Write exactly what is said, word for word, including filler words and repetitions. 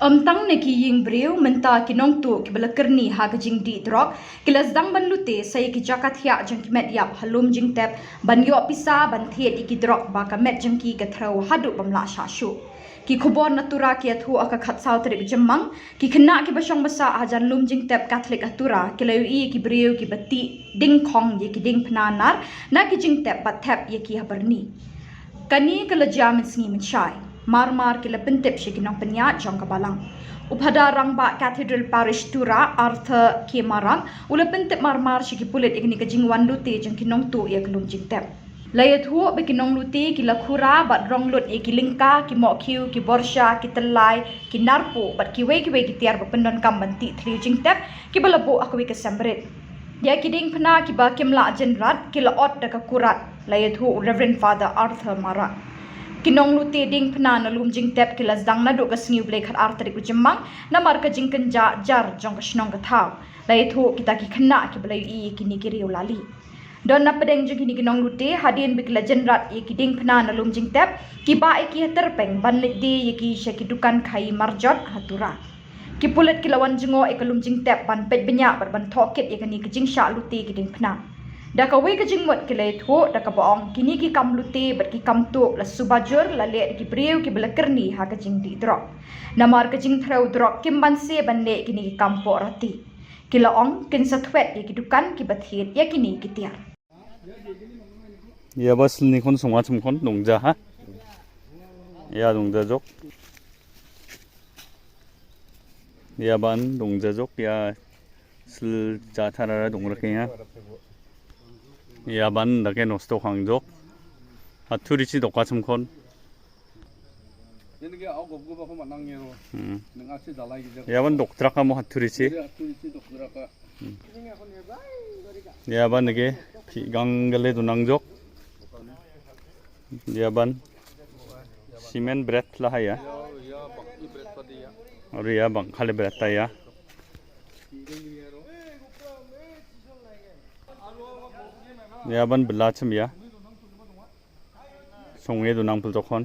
Ym tang na ki ïing briew, mynta ki nongtuh kiba la kyrni ha ka jingdih drok ki la sdang ban lute sa ïa ki jaka thiah jong ki met ïap ha lum jingtep ban ïoh pisa ban thied ïa ki drok ba ka met jong ki ka threw haduh bym lah shah shuh. Ki khubor na Tura ki ïathuh ha ka khatsaw tarik Jymmang, ki khynnah kiba shong ba sah hajan lum jingtep Katholik ha Tura ki la ïohi ïa ki briew kiba tih ding khong ïa ki diengphna nar na ki jingtep bad thep ïa ki ha byrni. Kane ka la jia mynsngi mynshai. Mar mar ki la pyntip sha ki nongpynïaid jong ka balang. U Phadar Rangbah Cathedral Parish Tura, Arthur K Marak, u la pyntip mar mar sha ki pulit ïa kane ka jingwan lute jong ki nongtuh ïa ka lum jingtep. La ïathuh ba ki nonglute ki la khura bad rong lut ïa ki lyngka, ki mohkhiew, ki borsha, ki tyllai, ki narpuh bad kiwei kiwei ki tiar ba pyndonkam ban tih thliew jingtep kiba la buh ha kawei ka sem rit. Ïa ki diengphna kiba kim lah jynrat ki la ot da ka kurat, la ïathuh u Reverend Father Arthur Marak. Ki nonglute diengphna na lum jingtep ki la sdang naduh ka sngi U Blei khatar tarik u Jymmang namar ka jingkynjah jar jong ka shnong ka thaw, la ïathuh kita ki khynnah kiba la ïohi ïa kine ki riew lali. Don na pdeng jong kine ki nonglute, hadien ba ki la jynrat ïa ki diengphna na lum jingtep, ki bah ïa ki ha tyrpeng ban leit die ïa ki sha ki dukan khaii marjot ha Tura. Ki pulit ki la wan jngoh ïa ka lum jingtep ban peit bniah bad ban thoh kit ïa kane ka jingshah lute ki diengphna. Da kawei ka jingmut ki la ïathuh da kaba ong kine ki kam lute bad ki kam tuh la suba jur la leh da ki briew kiba la kyrni ha ka jingdih drok. Namar ka jingthrew drok kim banse ban leh kine ki kam poh rati. Ki la ong kin sa thwet ïa ki dukan kiba thied ïa kine ki tiar. Ïa ba sylni khon sngwa chum khon dong ja ha. Ïa dong ja jok. Ïa ban dong ja jok ïa syl ja thara dong rake ïa. Ïa ban da ke nosto khang jok. Hat thuri chi dok ka chum khon. Hmm. Ïa ban dok trak ka mo hat thuri chi. Ïa ban nage phi gang gale du nang jok. Ïa ban cement bret la ha ïa. Ori ïa bang khale bret ta ïa. Ïa ban bela chem ïa. Song ïa du nang pul tokhon.